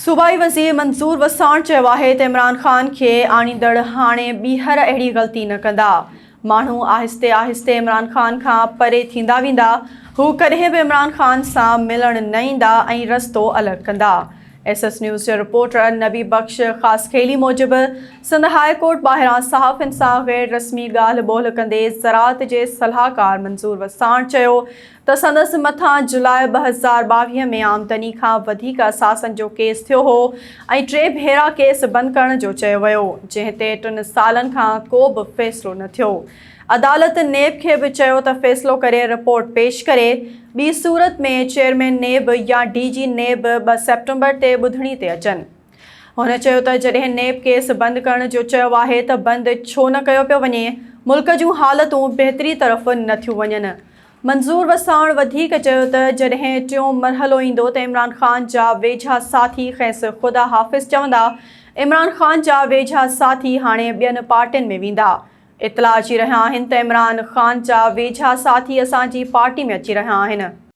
صوبائي وزير منظور وساڻ چيو آهي ته عمران خان کي آڻيندڙ هاڻي ٻيهر اهڙي غلطي نه ڪندا، ماڻهو آهستي آهستي عمران خان کان پري ٿيندا ويندا، هو ڪڏهن به عمران خان سان ملڻ نه ايندا ۽ رستو الڳ ڪندا. ايس ايس نيوز جي رپورٽر نبي بخش خاصخيلي موجب سنڌ هاء ڪورٽ ٻاهران صحافين سان غير رسمي ڳالهه ٻولهه ڪندي زراعت جي صلاحڪار منظور وساڻ چيو ته سندس مٿان جولاء 2022 ۾ آمدني کان وڌيڪ اثاثن جو ڪيس ٿيو هو ۽ ٽي ڀيرا ڪيس بند ڪرڻ جو چيو ويو، جنهن تي ٽن سالن کان ڪو به فيصلو نه ٿيو. عدالت نيب کي به چيو ته فيصلو ڪري رپورٽ پيش ڪري، ٻي صورت ۾ چيئرمين نيب يا ڊي جي نيب ٻه سيپٽمبر تي ٻڌڻي تي اچن. هن چيو ته جڏهن نيب ڪيس بند ڪرڻ جو چيو آهي ته بند ڇو نه ڪيو پيو وڃي، ملڪ جون حالتون بهتري طرف نه ٿيون وڃن. منظور وساڻ وڌيڪ چيو ته جڏهن ٽيون مرحلو ايندو ته عمران خان جا ويجها ساٿي کيس خدا حافظ چوندا، عمران خان جا ويجها ساٿي هاڻي ٻين پارٽين ۾ ويندا. اطلاع اچي رهيا آهن ته عمران خان جا ويجها ساٿي اسان جي پارٽي ۾ اچي رهيا آهن.